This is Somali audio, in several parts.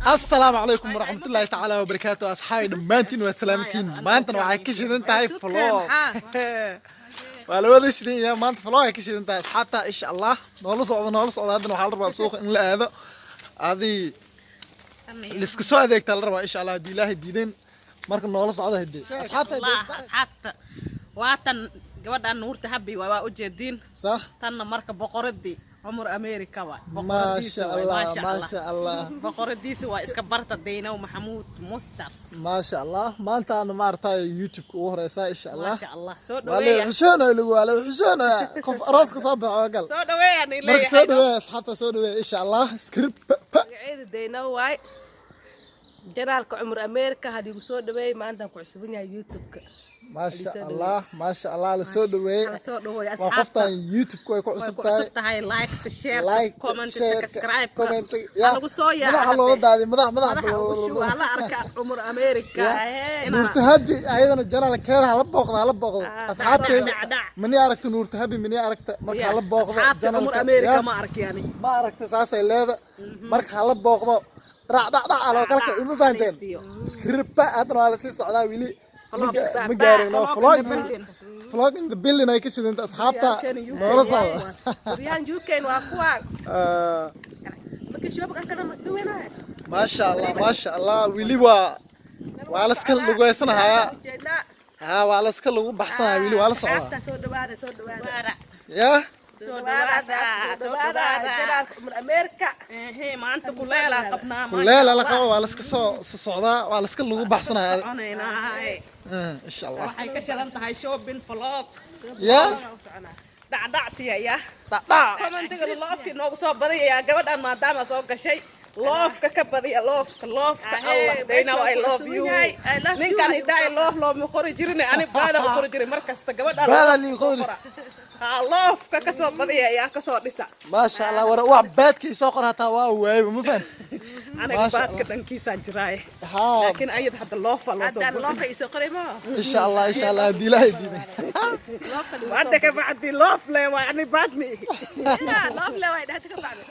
Asalaamu calaykum waraxmatullaahi tacaala wabarakaatu. Asxaabi, dhammaantiin waad salaamantiin. Maantana waxay ka shidan tahay vlog, waa la wada shidan yahay maanta. Vlog ay ka shidan tahay, asxaabta. Insha Allah noola socdo, noola socdo. Haddana waxaa la rabaa suuqa in la aado, adii liska soo adeegtaa la rabaa, insha Allah, haddii Ilaahay diideen. Marka noola socdo hadee, asxaabta. Allah, asxaabta, waatan gabadhan Nuurta Habi waa ujeediin. Sax. Tanna marka boqoradii Cumar America waa. Maasha Allah, maasha Allah. Boqoradiisa waa iska barta, Daynow Maxamuud Mustaf. Maasha Allah, maantaana maaragtay YouTube-ka ugu horeysaa, insha Allah. Maasha Allah, soo waa la dhaweeya. Xishoonaya lagu, waa la xishoonaya qof arooska soo baxo oo gal. Soo dhaweeya ni. Marka soo dhaweeya, asxaabta, soo dhaweeya, insha Allah. Script pa pa. Magaceeda Daynow waay. Channelka Cumar America hadigu soo dhaweeyey. Maantaan ku cusuban yahay YouTube-ka. Maasha Allah, maasha Allah, la soo dhaweeyey. Hala soo dhaweeya, waa asxaabta. Qoftan YouTube-ka way ku way cusub ku tahay. Cusub tahay. Like, share, like, comment, share, subscribe. comment. Lagu soo yaaca. Madaxa looga daadiy, madax madax. Madaxa ugu shuba, hala arka Cumar America. Nuurta Habi ayadana channelkeeda hala booqdo, hala booqdo, asxaabteeda. Dhac, dhac. Mani aragta Nuurta Habi? Mani aragta? Marka hala booqdo asxaabta Cumar channelka. America. Ya. Ma arki yani. Ma aragta, saasay leeda. Marka hala booqdo, dhac dhac dhac aloo kalka ima fahanteen. Siiyo. Scripta haddana waa lasii socdaa weli. Ma gaarin no Vlog vlog in the building. Vlog in the building ay ka shidanta, asxaabta. Guryahan UK. Noola socda. Guryahan UK waa kuwaan. Markii shabaq ankana duwanaya. Maasha Allah, maasha Allah, weli waa laska lugeysanahayaa. Ujeednaa. Ha, waa laska lagu baxsanaya weli, waa la socdaa. Asxaabta, soo dhawaada, soo dhawaada. Ya. Soo dhawaada, asxaabta, soo dhawaada channelka Cumar America. Ehe, maanta kuleelaa qabnaa. Kuleel la qabo, waa laska soo socdaa, waa laska lagu baxsanaya. Soconaynaa. Insha Allah. Waxay ka shidan tahay shopping vlog. Ya. Dhacdhacsiya ya. Dhacdhac. Commentiga lovekii noogu soo badiyayaa gabadhan, maadaama soo gashay. Loveka ka badiya, loveka, loveka. Allah, Dayna, I love you. Ninkan hidaa love looma qori jirin, ani baada u qori jiray mar kasta gabadhan. Baada lii qori. Ha, loveka ka soo badiya ayaa ka soo dhisa. Maasha Allah, war wax baadka isoo qor hataa waa waayba, ma fahan. Aniga Maasha. Baadka dhankiisaan jiraaye. Ha. Laakiin ayad hadda love loo soo Haddaan loveka isoo qoray ma. Insha Allah, insha Allah, haddii Ilaahay diiday. Hadda ka bacdi love le waa, ani baad ma ihi. Love le waay dhahda ka bacdi.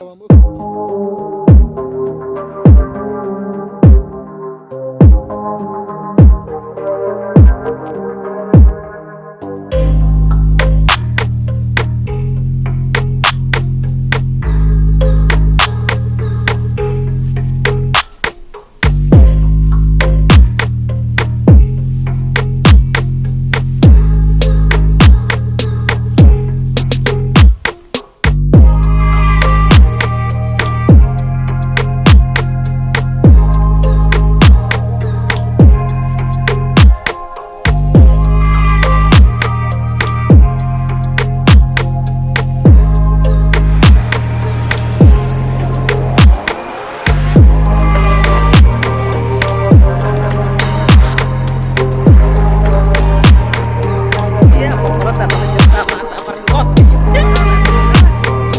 Iya, boqorada nala jirtaa maanta, afar lood.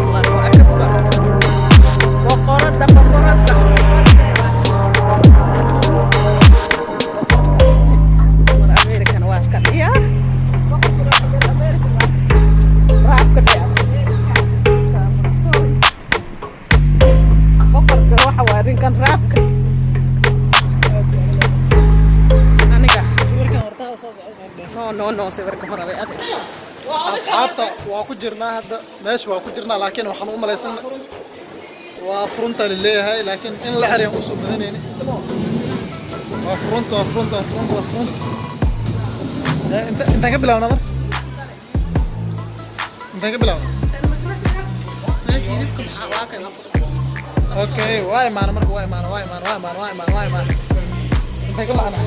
Allahu akbar. Boqorada, boqorada. War American waa kan iya. Raabka dheh. Boqorka waxa waa ninkan raabka. Aniga. Sawirkan hortaada soo socda. No, no, no, sawirka hore way adag. Asxaabta, waa ku jirnaa hadda meesha, waa ku jirnaa, laakiin waxaan u malaysan waa furunta laleeyahay, laakiin in la xiriyan usoo badanayni. Waa furunta, waa furunta, waa furunta, waa furunta. Inta intaan ka bilaabna marka, intaan ka bilaabna. Meesha hilibka maxaa waa kan? Okay, waa imaana marka, waa imaana, waa imaana, waa imaana, waa imaana, waa imaana. Intaan ka lacna,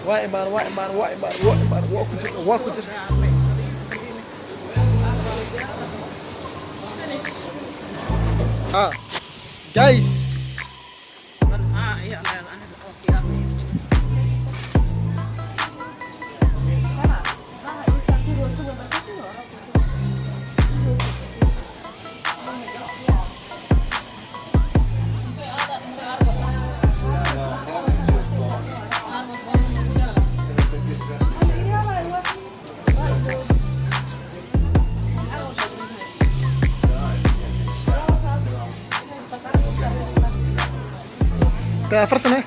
waa imaan, waa imaan, waa imaan, waa imaan, waa ku jira, waa ku jira. Ah, guys. Ah, iya, aniga oo qiyaamay. Intee 40 eh?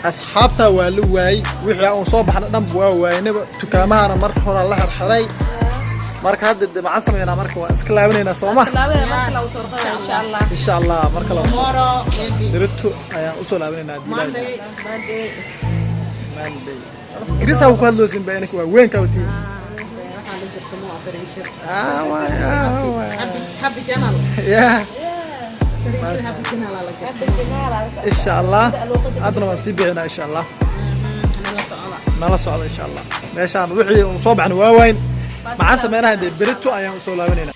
Asxaabta, waa la waayey wixii aan soo baxna dhanba, waa waaynaba. Dukaamahana mar hore la xirxiray. Marka hadda de maxaan sameynaa? Marka waan iska laabanaynaa, soo ma? Insha Allah. Insha Allah, marka la Tomorrow maybe. Berito ayaan usoo laabanaynaa haddii Ilaahay. Monday. Monday. Monday. Ingiriis ku hadloosin ba inaka waa weyn ka watiin. Waxaa la jirta mo operation. Ah waay, ah waay. Happy, happy channel. Yeah. Operation happy channel la jirta. Insha Allah haddana waan sii bixinaa, insha Allah. Nala socda. Nala socda, insha Allah. Meeshaan wixii uun soo baxna waa wayn. Maxaan sameynaha dee? Berito ayaan usoo laabanaynaa.